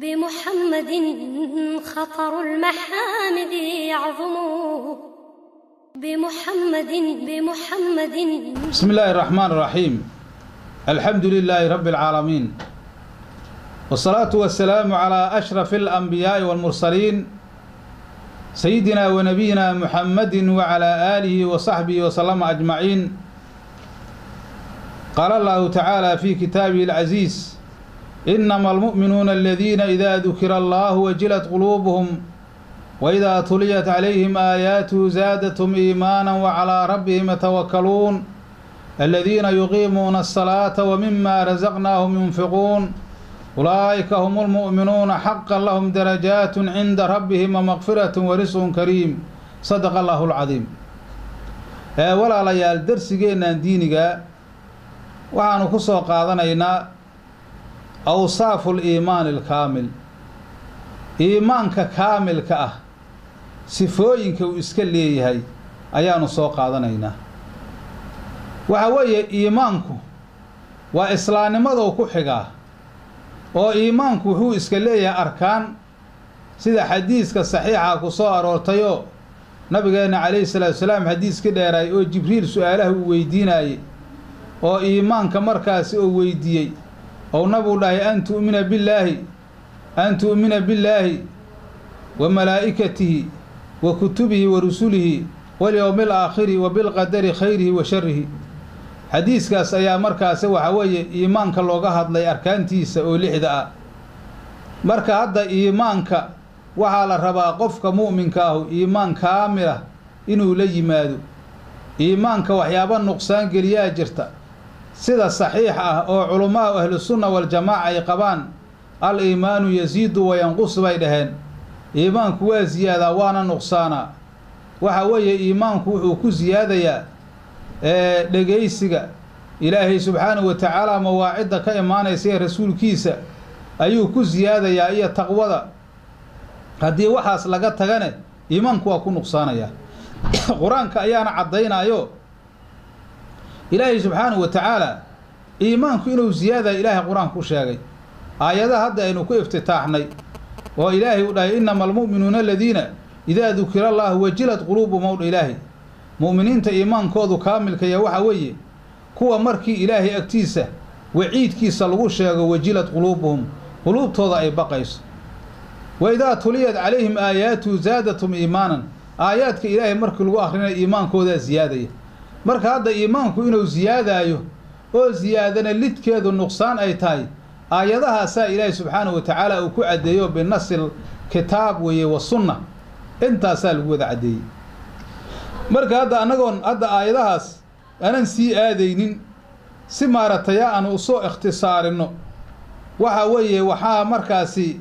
بمحمد خطر المحامد يعظم بمحمد بمحمد. بسم الله الرحمن الرحيم. الحمد لله رب العالمين، والصلاة والسلام على أشرف الأنبياء والمرسلين، سيدنا ونبينا محمد وعلى آله وصحبه وسلم أجمعين. قال الله تعالى في كتابه العزيز: إنما المؤمنون الذين إذا ذكر الله وجلت قلوبهم وإذا تليت عليهم آياته زادتهم إيمانا وعلى ربهم يتوكلون الذين يقيمون الصلاة ومما رزقناهم ينفقون أولئك هم المؤمنون حقا لهم درجات عند ربهم ومغفرة ورزق كريم. صدق الله العظيم. Walaalayaal, darsigeennan diiniga waxaanu ku soo qaadanaynaa awsaafu liimaani alkaamil, iimaanka kaamilka ah sifooyinka uu iska leeyahay ayaanu soo qaadanaynaa. Waxa weeye, iimaanku waa islaamnimadou ku xigaa, oo iimaanku wuxuu iska leeyahay arkaan, sida xadiiska saxiixa ku soo aroortayoo nabigeenna calayhi salaatu salaam xadiiskii dheeraay oo Jibriil su-aalaha uu weydiinaayey, oo iimaanka markaasi uu weydiiyey, ou nabigu dhahay: "An tu'mina billaahi, an tu'mina billaahi wa malaa'ikatihi wa kutubihi wa rusulihi walyowmi alaakhiri wa bilqadari khayrihi wa sharihi." Xadiiskaas ayaa markaasi waxa weeye iimaanka looga hadlay arkaantiisa oo lixda ah. Marka hadda iimaanka waxaa la rabaa qofka mu'minka ahu iimaan kaamilah inuu la yimaado. Iimaanka waxyaaba nuqsaan geliyaa jirta. Sida saxiix ah oo culummaha ahlusunna waljamaaca ay qabaan, al iimaanu yasiidu wayanqus bay dhaheen. Iimaanku waa ziyaadaa waana nuqsaanaa. Waxa weeye, iimaanku wuxuu ku siyaadayaa dhegaysiga Ilaahay subxaanahu wa tacaala mawaacidda ka imaanaysa ee rasuulkiisa ayuu ku siyaadayaa, iyo taqwada. Haddii waxaas laga tagane, iimaanku waa ku nuqsaanayaa. Qur-aanka ayaana caddaynaayo Ilaahay subxaanahu wa tacaala iimaanku inuu siyaadayo. Ilaahay qur-aanku u sheegay aayadaha hadda aynu ku iftitaaxnay, oo Ilaahay uu dhahay: "إنما المؤمنون الذين إذا ذكر الله وجلت قلوبهم." Owdha Ilaahay, mu'miniinta iimaankoodu kaamilkaya waxa weeye kuwa markii Ilaahay agtiisa waciidkiisa lagu sheego وجلت قلوبهم, quluubtooda ay baqayso. وإذا تليت عليهم آياته زادتهم إيمانا, aayaadka Ilaahay markii lagu akrinaya iimaankoodaa siyaadaya. Marka hadda iimaanku inuu siyaadaayo oo siyaadana lidkeedu nuqsaan ay tahay, aayadahaasaa Ilaahay subxaanahu wa tacaala uu ku caddeeyo بنص الكتاب weeye والسنة, intaasaa lagu wada caddeeyey. Marka hadda annagoon hadda aayadahaas aanan sii aadaynin, si maaratayaa aanu usoo ikhtisaarinno, waxa weeye waxaa markaasi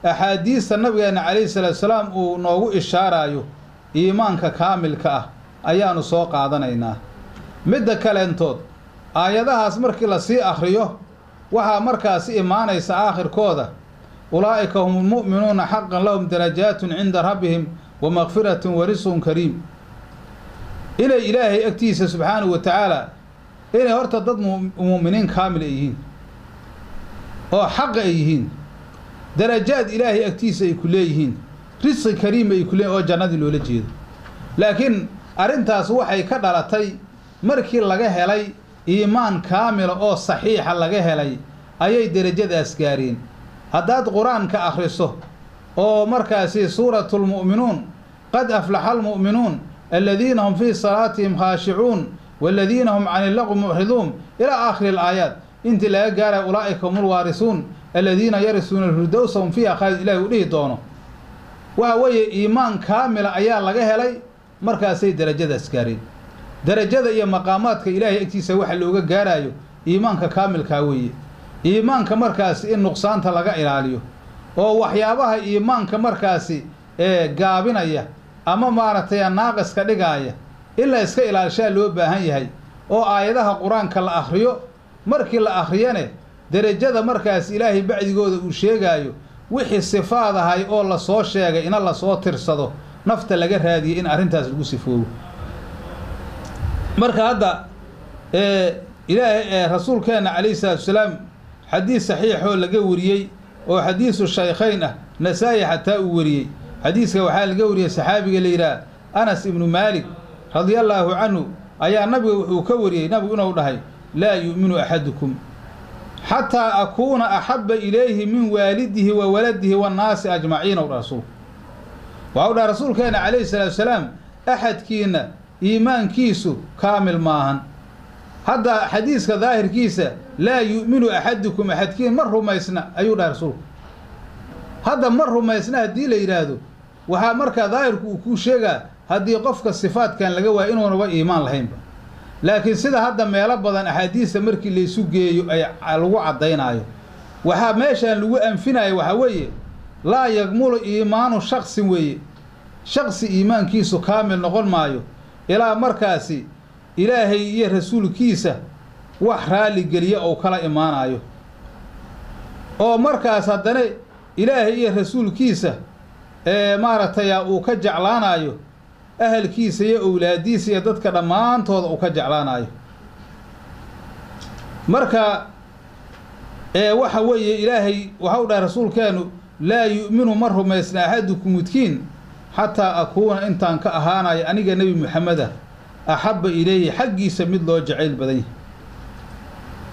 axaadiista nabigeenna calayhi salaatu salaam uu noogu ishaaraayo iimaanka kaamilka ah ayaanu soo qaadanaynaa. Midda kaleentood, aayadahaas markii lasii akhriyo, waxaa markaasi imaanaysa aakhirkooda: أولئك هم المؤمنون حقا لهم درجات عند ربهم ومغفرة ورزق كريم. Inay Ilaahay agtiisa subxaanahu wa tacaala inay horta dad mu'miniin kaamil ay yihiin oo xaqa ay yihiin, darajaad Ilaahay agtiisa ay ku leeyihiin, risqi kariim ay ku leeyihin, oo jannadii loola jeedo. Laakiin arrintaas waxay ka dhalatay markii laga helay iimaan kaamila oo saxiixa laga helay ayay derajadaas gaareen. Haddaad qur-aanka akhriso oo markaasi suuratulmu'minuun: قد أفلح المؤمنون الذين هم في صلاتهم خاشعون والذين هم عن اللغو معرضون إلى آخر الآيات, intii laga gaaraya أولئك هم الوارثون الذين يرثون الفردوس هم فيها خالدون, Ilahi uu dhihi doono, waxa weeye iimaan kaamila ayaa laga helay, markaasay derajadaas gaareen. Derajada iyo maqaamaadka Ilaahay agtiisa waxa looga gaarayo iimaanka kaamilkaa weeye. Iimaanka markaasi in nuqsaanta laga ilaaliyo oo waxyaabaha iimaanka markaasi ee gaabinaya ama maaragtay naaqiska dhigaaya in la iska ilaalishaa loo baahan yahay, oo aayadaha qur-aanka la akhriyo. Markii la akhriyane, derajada markaas Ilaahay bacdigooda uu sheegaayo wixii sifaad ahay oo lasoo sheegay ina lasoo tirsado, nafta laga raadiyey in arrintaas lagu sifoobo. Marka hadda Ilaahay, rasuulkeenna calayhi salaatu wasalaam, xadiis saxiixoo laga wariyey oo xadiisu shaykhayn ah, Nasaa-i xataa uu wariyey. Xadiiska waxaa laga wariyey saxaabiga la yidhaah Anas ibnu Maalik radia allaahu canhu, ayaa nabiga wuxuu ka wariyey nabigu inuu dhahay: laa yu'minu axadukum xataa akuuna axabba ilayhi min waalidihi wa waladihi waannaasi ajmaciin. Ow dha rasuulku, waxau dhaha rasuulkeena calayhi salaatu wasalaam: axadkiina iimaankiisu kaamil maahan. Hadda xadiiska daahirkiisa laa yu'minu axadukum, axadkiin ma rumaysna ayuu dhahay rasuulku. Hadda ma rumaysna haddii la yidhaahdo, waxaa markaa daahirku uu kuu sheegaa haddii qofka sifaadkan laga waayo inuunaba iimaan lahaynba. Laakiin sida hadda meelo badan axaadiista markii laysu geeyo ay lagu caddaynaayo, waxaa meeshaan lagu anfinayo waxaa weeye laa yagmulu iimaanu shaksin weeye. Shaksi iimaankiisu kaamil noqon maayo ilaa markaasi Ilaahay iyo rasuulkiisa wax raalligeliya ou kala imaanayo, oo markaas haddana Ilaahay iyo rasuulkiisa ee maaragtay uu ka jeclaanayo ahalkiisa iyo owlaadiisa iyo dadka dhammaantooda uu ka jeclaanayo. Marka waxa weeye Ilaahay waxau dhahay rasuulkeenu: laa yu'minu, ma rumaysna axadukum midkiin xataa akuuna, intaan ka ahaanayo aniga Nebi Muxameda, axabba ilayhi, xaggiisa mid loo jacayl badan yahay,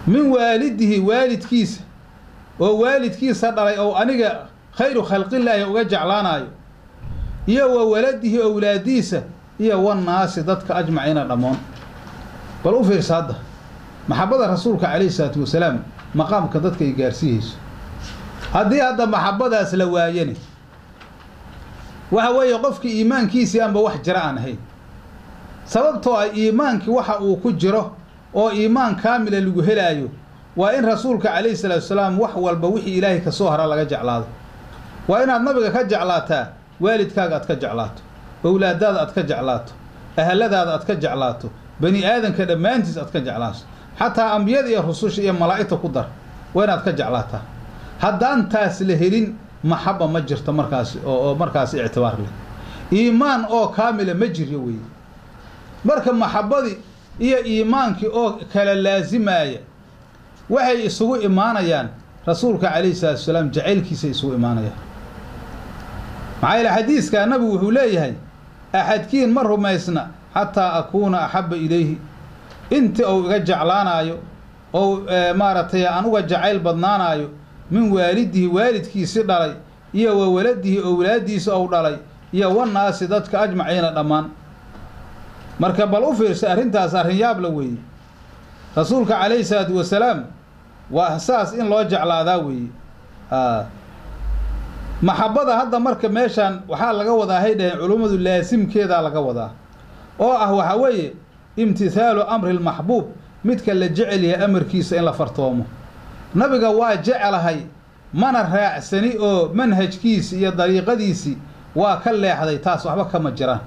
min waalidihi, waalidkiisa oo waalidkiisa dhalay oo aniga khayru khalqillaahi uga jeclaanayo, iyo wa waladihi, owlaadiisa, iyo wannaasi, dadka ajmaciina dhammoon. Bal u fiirsa hadda maxabada rasuulka calayhi salaatu wasalaam maqaamka dadka ay gaarsiihayso. Haddii hadda maxabadaas la waayane, waxa weeye qofkii iimaankiisii aanba wax jira aan ahayn, sababtoo ah iimaankii waxa uu ku jiro oo iimaan kaamila lagu helaayo waa in rasuulka calayhi salaatu wasalaam wax walba wixii Ilaahay kasoo hara laga jeclaado. Waa inaad nabiga ka jeclaataa waalidkaaga aad ka jeclaato, owlaadaada aad ka jeclaato, ahaladaada aad ka jeclaato, bani aadanka dhammaantiis aad ka jeclaato, xataa ambiyada iyo rususha iyo malaa'igta ku dar, waa inaad ka jeclaataa. Haddaan taas la helin, maxaba ma jirto markaasi oo markaasi ictibaar leh, iimaan oo kaamila ma jiryo weeye. Marka maxabadii iyo iimaankii oo kala laasimaaya waxay isugu imaanayaan rasuulka calayhi salaatu wasalaam jacaylkiisay isugu imaanayaan. Maxaa yeele xadiiskaa nabigu wuxuu leeyahay: axadkiin ma rumaysna xataa akuuna axabba ilayhi, inta uu iga jeclaanaayo ou maaragtay aan uga jacayl badnaanaayo, min waalidihi, waalidkiisi dhalay, iyo wa waladihi, owlaadiisa ou dhalay, iyo wannaasi, dadka ajmaciina dhammaan. Marka bal u fiirsa arrintaas, arrin yaabla weeye. Rasuulka calayhi salaatu wasalaam waa saas in loo jeclaadaa weeye. Maxabada hadda marka meeshaan waxaa laga wadaa, hay dhaheen culummadu, laasimkeedaa laga wadaa, oo ah waxaa weeye imtithaalu amri lmaxbuub, midka la jecel yahay amarkiisa in la fartoomo. Nabiga waa jeclahay, mana raacsani oo manhajkiisi iyo dariiqadiisii waa ka leexday, taas waxba kama jiraan.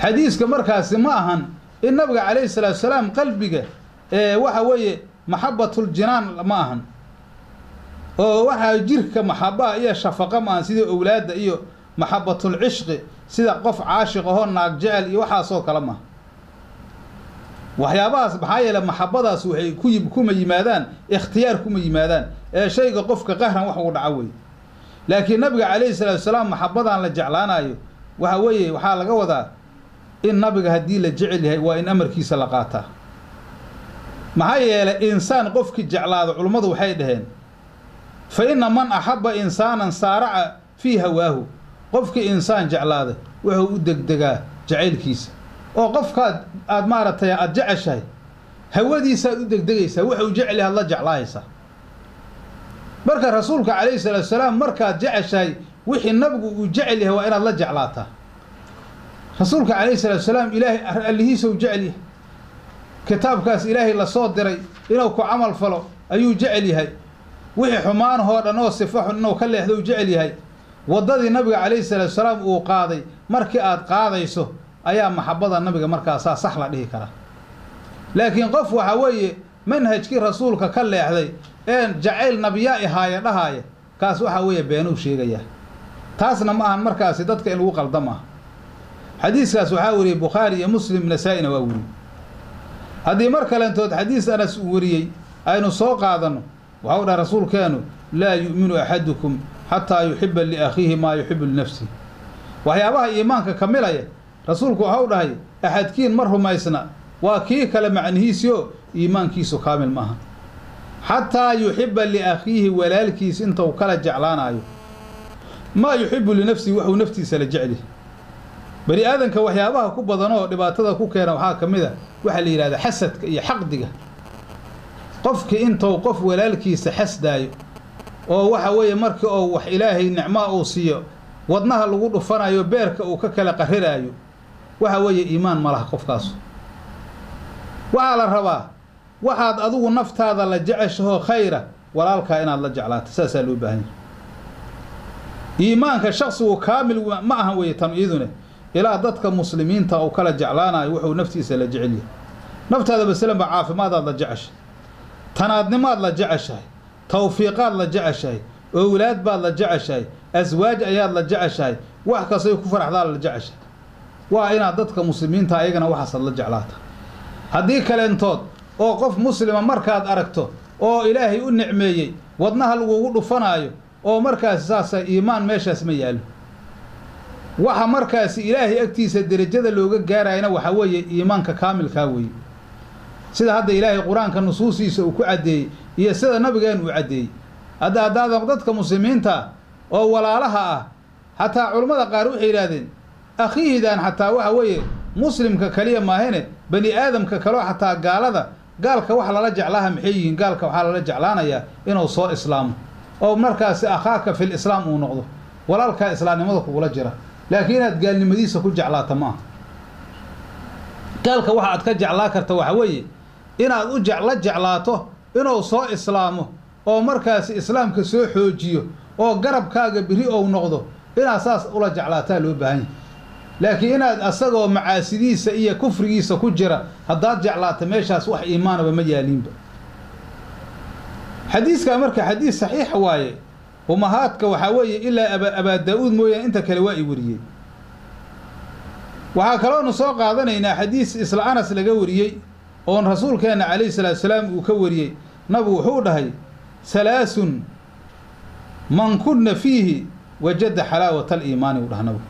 Xadiiska markaasi ma ahan in nabiga calayhi salaatu salaam qalbiga waxa weeye maxabatul-jinaan ma ahan, oo waxaa jirka maxabaa iyo shafaqa ma ahan sidii owlaadda iyo maxabatul cishqi, sida qof caashiq ahoo naag jecel iyo waxaasoo kale maaha waxyaabahaas. Maxaa yeele maxabadaas waxay ku kuma yimaadaan ikhtiyaar, kuma yimaadaan ee shayga qofka qahran wax ugu dhaco wey. Laakiin nabiga calayhi salaatu salaam maxabadan la jeclaanayo waxa weeye waxaa laga wadaa in nabiga haddii la jecel yahay waa in amarkiisa la qaataa. Maxaa yeelay insaan qofkii jeclaado, culummadu waxay dhaheen: fa inna man axabba insaanan saaraca fii hawaahu. Qofkii insaan jeclaada wuxuu u degdegaa jacaylkiisa, oo qofkaad aada maaragtay aada jeceshahay hawadiisaad u degdegaysaa, wuxuu jecel yahay aad la jeclaahaysaa. Marka rasuulka calayhi salaatu salaam markaad jeceshahay, wixii nabigu uu jecel yahay waa inaad la jeclaataa. Rasuulka calayhi salaatu salaam Ilaahay allihiisa uu jecel yahay, kitaabkaas Ilaahay lasoo diray inuu ku camal falo ayuu jecel yahay, wixii xumaanahoo dhan oo sifa xun inuu ka leexdo uu jecel yahay. Waddadii nabiga calayhi salaatu salaam uu qaaday markii aad qaadayso ayaa maxabada nabiga markaasaa sax la dhihi karaa. Laakiin qof waxaa weeye manhajkii rasuulka ka leexday ee jacayl nabiyaa ihaaya dhahaaya, kaas waxaa weeye beenuu sheegayaa. Taasna ma ahan markaasi dadka in lagu qalda maaha. Xadiiskaas waxaa wariyey Bukhaari iyo Muslim, Nasaa-ina waa weriyey. Haddii mar kalentood xadiis Anas uu wariyey aynu soo qaadanno, waxau dhaha rasuulkeenu: Laa yu'minu axadukum xataa yuxiba liakhiihi maa yuxibu linafsihi. Waxyaabaha iimaanka kamilaya rasuulku waxau dhahay axadkiin ma rumaysna, waa kii kale macnihiisio iimaankiisu kaamil maaha, xataa yuxiba liakhiihi walaalkiis intuu kala jeclaanayo maa yuxibu linafsihi, waxuu naftiisa la jecli. Bani aadanka waxyaabaha ku badanoo dhibaatada ku keena waxaa ka mid a waxaa la yidhahdaa xasadka iyo xaqdiga. Qofkii intuu qof walaalkiisa xasdaayo oo waxa weeye markii oo wax ilaahay nicmaa uu siiyo wadnaha lagu dhufanayo, beerka uu ka kala qariraayo, waxa weeye iimaan ma laha qofkaasu. Waxaa la rabaa waxaad adigu naftaada la jeceshahoo khayra walaalkaa inaad la jeclaato, saasaa loo baahan yahay. Iimaanka shaksigu kaamil ma ahan weeye tan iyadune ilaa dadka muslimiinta uu kala jeclaanayo wuxuu naftiisa la jecel yahay. Naftaada masalan ba caafimaadaad la jeceshahay, tanaadnimaad la jeceshahay, tawfiiqaad la jeceshahay, owlaad baad la jeceshahay, aswaaj ayaad la jeceshahay, wax kastay ku faraxdaa la jeceshahay. Waa inaad dadka muslimiinta ayagana waxaasaad la jeclaata. Haddii kaleentood oo qof muslima markaad aragto oo ilaahay u nicmeeyey wadnaha lagugu dhufanaayo oo markaasi saasa iimaan meeshaas ma yaallo. Waxa markaasi ilaahay agtiisa derajada looga gaarayana waxaa weeye iimaanka kaamilkaa weeye, sida hadda ilaahay qur-aanka nusuustiisa uu ku caddeeyey iyo sida nabigeen uu caddeeyey. Hadda haddaadan dadka muslimiinta oo walaalaha ah, xataa culammada qaar waxay yidhaahdeen akhiihidan xataa waxa weeye muslimka kaliya maahene bani aadamka kaloo xataa gaalada, gaalka wax lala jeclaaha maxay yihiin? Gaalka waxaa lala jeclaanayaa inuu soo islaamo oo markaasi akhaaka fil islaam uu noqdo, walaalkaa islaamnimada kugula jira, laakiin inaad gaalnimadiisa ku jeclaata ma aha. Gaalka waxa aad ka jeclaa karta waxa weeye inaad u la jeclaato inuu soo islaamo oo markaasi islaamka soo xoojiyo oo garabkaaga biri ou noqdo, inaad saas ula jeclaataa loo baahan yahay. Laakiin inaad asagoo macaasidiisa iyo kufrigiisa ku jira haddaad jeclaato meeshaas wax iimaanaba ma yaaliinba. Xadiiskaa marka xadiis saxiixa waaye, umahaadka waxaa weeye ilaa abaa daa-uud mooyaane inta kale waa i wariyey. Waxaa kaloonu soo qaadanaynaa xadiis isla Anas laga wariyey oon rasuulkeenna calayhi salaatu salaam uu ka wariyey. Nabigu wuxuu dhahay halaasun man kunna fiihi wajada xalaawata aliimaani, uu dhaha nabigu.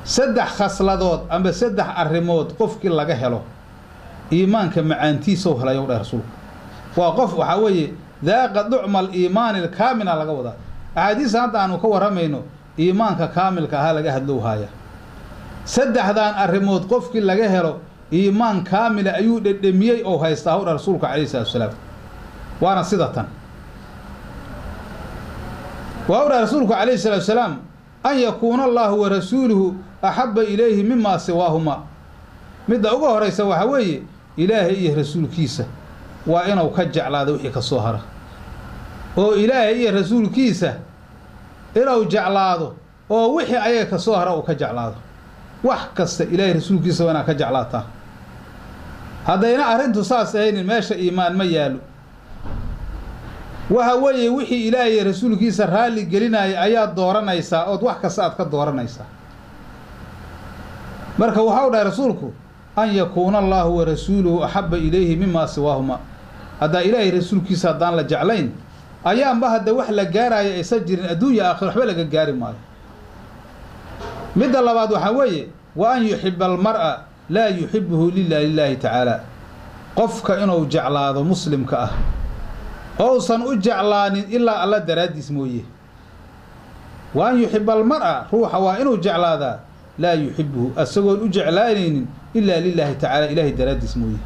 3 khasladood amba 3 arrimood qofkii laga helo iimaanka macaantiisou helayow dhahay rasuulku. Waa qof waxaa weeye daaqa ducma aliimaani alkaamila laga wadaa. Axaadiistan hadda aanu ka warramayno iimaanka kaamilka ahaa laga hadlow haaya. 3dan arrimood qofkii laga helo iimaan kaamila ayuu dhedhemiyey oo haystaa howdha rasuulka calayhi salaatu wasalaam. Waana sida tan waa u dhaha rasuulku calayhi salaatu wasalaam an yakuuna allaahu wa rasuuluhu axabba ilayhi mimaa siwaahuma. Midda uga horaysa waxaa weeye ilaahay iyo rasuulkiisa waa inuu ka jeclaado wixii ka soo hara, oo ilaahay iyo rasuulkiisa inuu jeclaado oo wixii ayaga ka soo hara uu ka jeclaado. Wax kasta ilaahay rasuulkiisa waa inaad ka jeclaataa. Haddayna arrintu saas ahaynin meesha iimaan ma yaallo. Waxa weeye wixii ilaahay iyo rasuulkiisa raalli gelinaya ayaad dooranaysaa ood wax kasta aad ka dooranaysaa. Marka waxau dhahay rasuulku an yakuuna allaahu wa rasuuluhu axabba ilayhi mimaa siwaahuma. Haddaa ilaahay rasuulkiisa haddaan la jeclayn ayaanba hadda wax la gaaraayo aysan jirin adduunya aakhira waxba laga gaari maayo. Midda labaad waxaa weeye wa an yuxiba almar'a laa yuxibuhu lilaa lilaahi tacaala. Qofka inuu jeclaado muslimka ah ousan u jeclaanin ilaa alla daraaddiis mooye. Wa an yuxiba almar'a ruuxa waa inuu jeclaadaa laa yuxibuhu asagoon u jeclaanaynin ilaa lilaahi tacaala ilaahay daraaddiis mooye.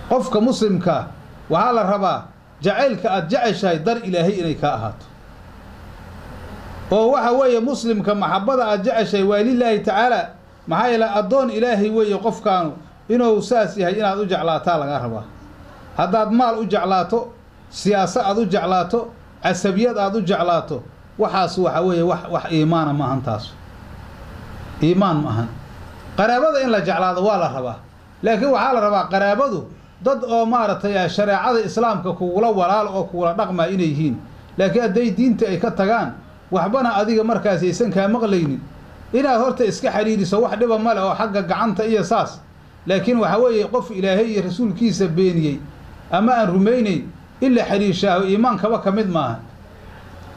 Qofka muslimkaa waxaa la rabaa jacaylka aad jeceshahay dar ilaahay inay kaa ahaato, oo waxa weeye muslimka maxabada aad jeceshahay waa lilaahi tacaala. Maxaa yeele addoon ilaahay weeye qofkaanu inuu saas yahay inaad u jeclaataa lagaa rabaa. Haddaad maal u jeclaato, siyaaso aad u jeclaato, casabiyad aad u jeclaato, waxaas waxa weeye wax iimaana ma ahan, taas iimaan ma ahan. Qaraabada in la jeclaado waa la rabaa, laakiin waxaa la rabaa qaraabadu dad oo maaragtay shareecada islaamka kugula walaalo oo kugula dhaqmaa inay yihiin. Laakiin hadday diinta ay ka tagaan waxbana adiga markaas aysan kaa maqlaynin, inaad horta iska xiriiriso wax dhiba male oo xagga gacanta iyo saas. Laakiin waxa weeye qof ilaahay iyo rasuulkiisa beeniyey ama aan rumaynayn in la xiriirshaaho iimaankaba ka mid maaha.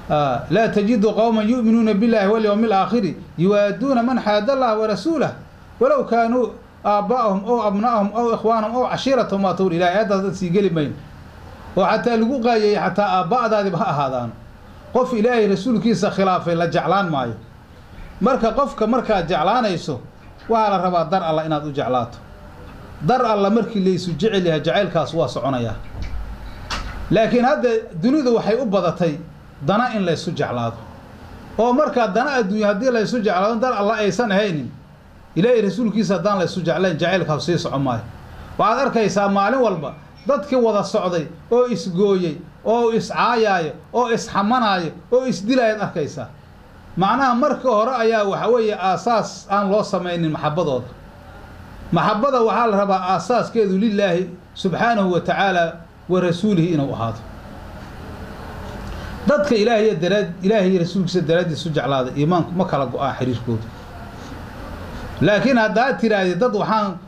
Laa tajidu qowman yu'minuuna billaahi walyowmi alaakhiri yuwaaduuna man xaada allaha warasuulah walow kaanuu aaba'ahum ow abna'ahum ow ikhwaanahum ow cashiiratahum. Waa tawr ilahay aayaddaas dad sii geli mayno oo xataa lagu qaayayey, xataa aabba'daadiba ha ahaadaano, qof Ilaahay rasuulkiisa khilaafay la jeclaan maayo. Marka qofka markaad jeclaanayso waxaa la rabaa dar alla inaad u jeclaato. Dar alla markii laysu jecel yahay, jacaylkaas waa soconayaa. Laakiin hadda dunidu waxay u badatay dana in laysu jeclaado, oo markaa dana adduunya haddii laysu jeclaado, dar alla aysan ahaynin, Ilaahay rasuulkiisa haddaan laysu jeclayn, jacaylkaas sii socon maayo. Waxaad arkaysaa maalin walba dadkii wada socday oo isgooyey oo iscaayaayo oo isxamanaayo oo isdilaayaad arkaysaa. Macnaha marka hore ayaa waxa weeye aasaas aan loo samaynin maxabbadooda. Maxabbada waxaa la rabaa aasaaskeedu lilaahi subxaanahu wa tacaala wa rasuulihi inuu ahaado. Dadka Ilaahiy daraad, Ilaahay iyo rasuulkiisa daraaddiis u jeclaada, iimaanku ma kala go-aan xiriirkooda. Laakiin haddaad tiraahdi dad waxaan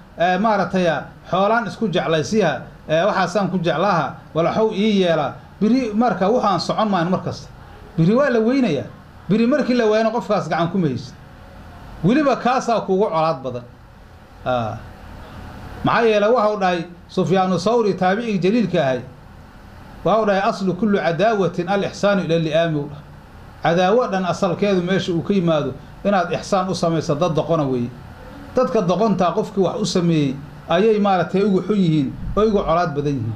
maaragtay xoolaan isku jeclaysiha, waxaasaan ku jeclaaha, walaxow ii yeelaa biri, marka waxaan socon maan mar kasta. Biri waa la weynayaa. Biri markii la waayana qofkaas gacan kuma haysid, weliba kaasaa kuugu colaad badan. Maxaa yeele waxau dhahay Sufyaanu Thawri, taabicii jaliilka ahay, waxau dhahay: "Aslu kullu cadaawatin alixsaanu ila li'aami." U dhahay cadaawo dhan asalkeedu meesha uu ka yimaado inaad ixsaan u samayso dad doqona weeye. Dadka doqontaa qofkii wax u sameeyey ayay maaragtay ugu xun yihiin oo igu colaad badan yihiin.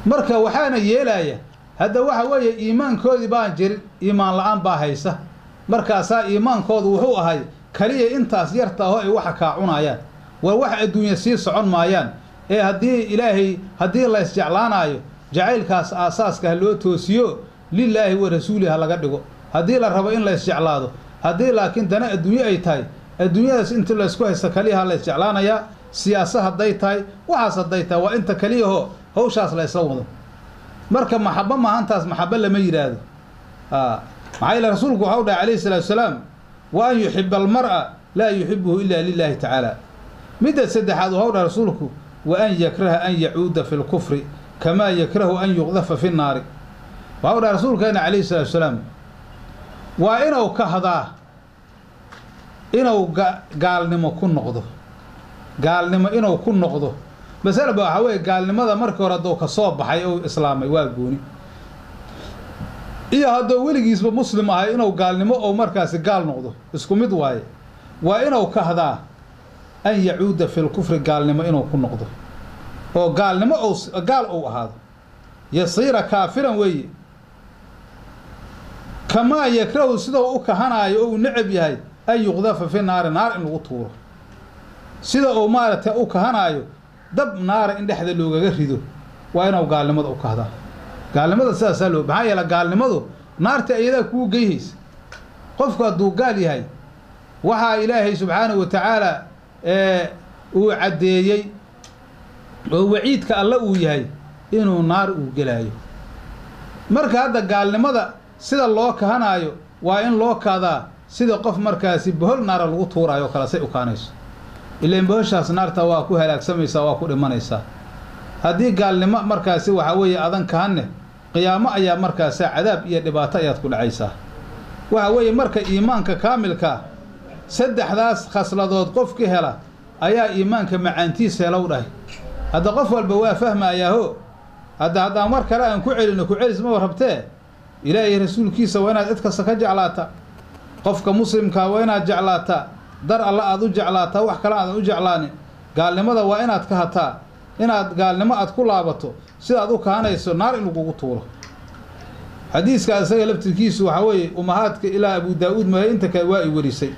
Marka waxaana yeelaya hadda waxa weeye iimaankoodii baan jirin, iimaan la-aan baa haysa. Markaasaa iimaankoodu wuxuu ahay kaliya intaas yarta aho ay waxa kaa cunayaan. War wax adduunya sii socon maayaan ee haddii Ilaahay, haddii la isjeclaanaayo, jacaylkaas aasaaska ha loo toosiyo, lilaahi wa rasuuli ha laga dhigo haddii la rabo in la isjeclaado. Haddii laakiin dana adduunye ay tahay, adduunyadaas intii laysku haysta kaliya ha la isjeclaanayaa. Siyaasa hadday tahay, waxaas hadday tahay, waa inta kaliyaho hawshaas la isla wado. Marka maxabo mahantaas maxabo lama yidhaahdo. Maxaa yeele rasuulku waxau dhahay calayhi salaatu wasalaam: "Wa an yuxiba almar'a laa yuxibuhu ila lilahi tacaala." Midda saddexaad waxau dhahay rasuulku: "Wa an yakraha an yacuuda fi lkufri kamaa yakrahu an yuqdafa fi nnaari." Waxau dhahay rasuulkeena calayhi salaatu wasalaam waa inuu kahdaa inuu gaalnimo ku noqdo, gaalnimo inuu ku noqdo. Masaleba waxaa weeye gaalnimada markii hore hadduu ka soo baxay ou islaamay waa gooni, iyo hadduu weligiisba muslim ahay inuu gaalnimo ou markaasi gaal noqdo isku mid waaye. Waa inuu kahdaa an yacuuda fi lkufri, gaalnimo inuu ku noqdo oo gaalnimo ou gaal uu ahaado, yasiira kaafiran weeye. Kamaa yakrahu, sidau u kahanaayo oo uu necab yahay, an yuqdafa fi naari, naar in lagu tuuro, sida uu maaragtay u kahanaayo dab naara in dhexda loogaga rido, waa inuu gaalnimada u kahdaa. Gaalnimada sidaasaa loo, maxaa yeele gaalnimadu naarta iyadaa kuu geyhaysa. Qofku hadduu gaal yahay, waxaa Ilaahay subxaanahu wa tacaala uu caddeeyey oo waciidka alle uu yahay inuu naar uu gelaayo. Marka hadda gaalnimada sida loo kahanaayo waa in loo kahdaa sida qof markaasi bohol naara lagu tuuraayo o kale say u kaanayso. Ilaan bohoshaas naarta waa ku halaagsamaysaa, waa ku dhimanaysaa. Haddii gaalnimo markaasi waxaa weeye adan kahanne, qiyaamo ayaa markaasa cadaab iyo dhibaato ayaad ku dhacaysaa. Waxa weeye marka iimaanka kaamilkaa saddexdaas khasladood qofki hela ayaa iimaanka macaantiisa helow dhahay. Hadda qof walba waa fahmayaaho. Hadda haddaan mar kale aan ku celino, ku celis maba rabtee. Ilaahay rasuulkiisa waa inaad cid kasta ka jeclaataa. Qofka muslimkaa waa inaad jeclaataa, dar alla aad u jeclaataa, wax kale aadan u jeclaanin. Gaalnimada waa inaad kahataa inaad gaalnimo aad ku laabato sidaad u kahanayso naar in lagugu tuuro. Xadiiska isaga laftirkiisu waxaa weeye umahaadka ilaa Abu Daa-uud mahe, inta kale waa ay werisay.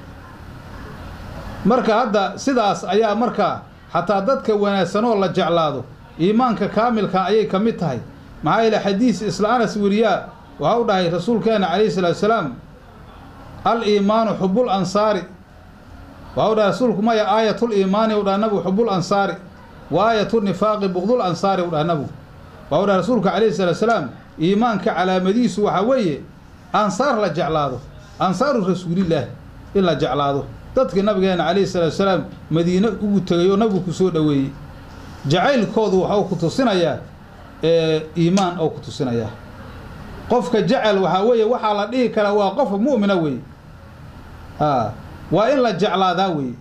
Marka hadda sidaas ayaa markaa xataa dadka wanaagsanoo la jeclaado iimaanka kaamilka ayay ka mid tahay. Maxaa yeele xadiis isla Anas weriyaa waxa u dhahay rasuulkeena calayhi salaatu salaam: "Al iimaanu xubul ansaari." Waxa u dhahay rasuulku, maya, "Aayatul iimaani," u dhaha nabigu, "xubul ansaari, wa aayatu nifaaqi bugdul ansaari," u dhaha nabigu. Waxa u dhahay rasuulka calayhi salaatu salaam iimaanka calaamadiisu waxaa weeye ansaar la jeclaado, ansaaru rasuulillaah in la jeclaado, dadkii nabigeena calayhi salaatu salaam Madiine ugu tegay oo nabigu ku soo dhoweeyey. Jacaylkoodu waxau ku tusinayaa iimaan oo ku tusinayaa. Qofka jecel waxaa weeye waxaa la dhihi karaa waa qof mu'mina weeye, waa in la jeclaadaa weeye.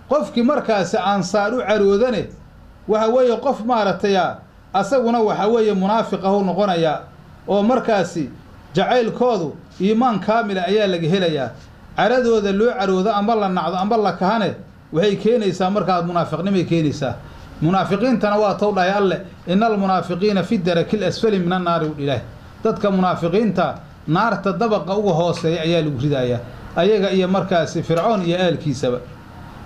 Qofkii markaasi ansaar u caroodane waxa weeye qof maaragtay asaguna waxa weeye munaafiq ahu noqonayaa, oo markaasi jacaylkoodu iimaan kaamila ayaa laga helayaa. Caradooda loo caroodo ama la nacdo ama la kahane waxay keenaysaa markaas munaafiqnimay keenaysaa. Munaafiqiintana waa tow dhahay Alle, ina almunaafiqiina fi daraki lasfali min annaari u ilaah. Dadka munaafiqiinta naarta dabaqa uga hooseeya ayaa lagu ridayaa, ayaga iyo markaasi Fircoon iyo aalkiisaba.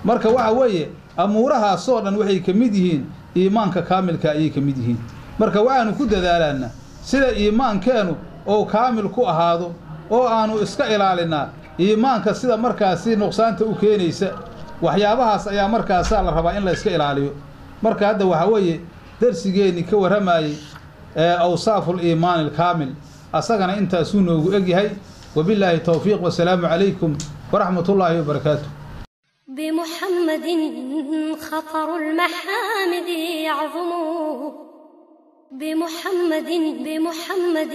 Marka waxa weeye amuurahaasoo dhan waxay ka mid yihiin iimaanka kaamilka ayay ka mid yihiin. Marka waxaanu ku dadaalaanaa sida iimaankeenu ou kaamil ku ahaado, oo aanu iska ilaalinaa iimaanka sida markaasi nuqsaanta u keenaysa. Waxyaabahaas ayaa markaasaa la rabaa in la iska ilaaliyo. Marka hadda waxaa weeye darsigeenni ka warramayey ee awsaafu liimaani alkaamil asagana intaasuu noogu egyahay. Wabillaahi towfiiq, wasalaamu calaykum waraxmat ullaahi wabarakaatu. بمحمد خطر المحامد يعظم، بمحمد بمحمد.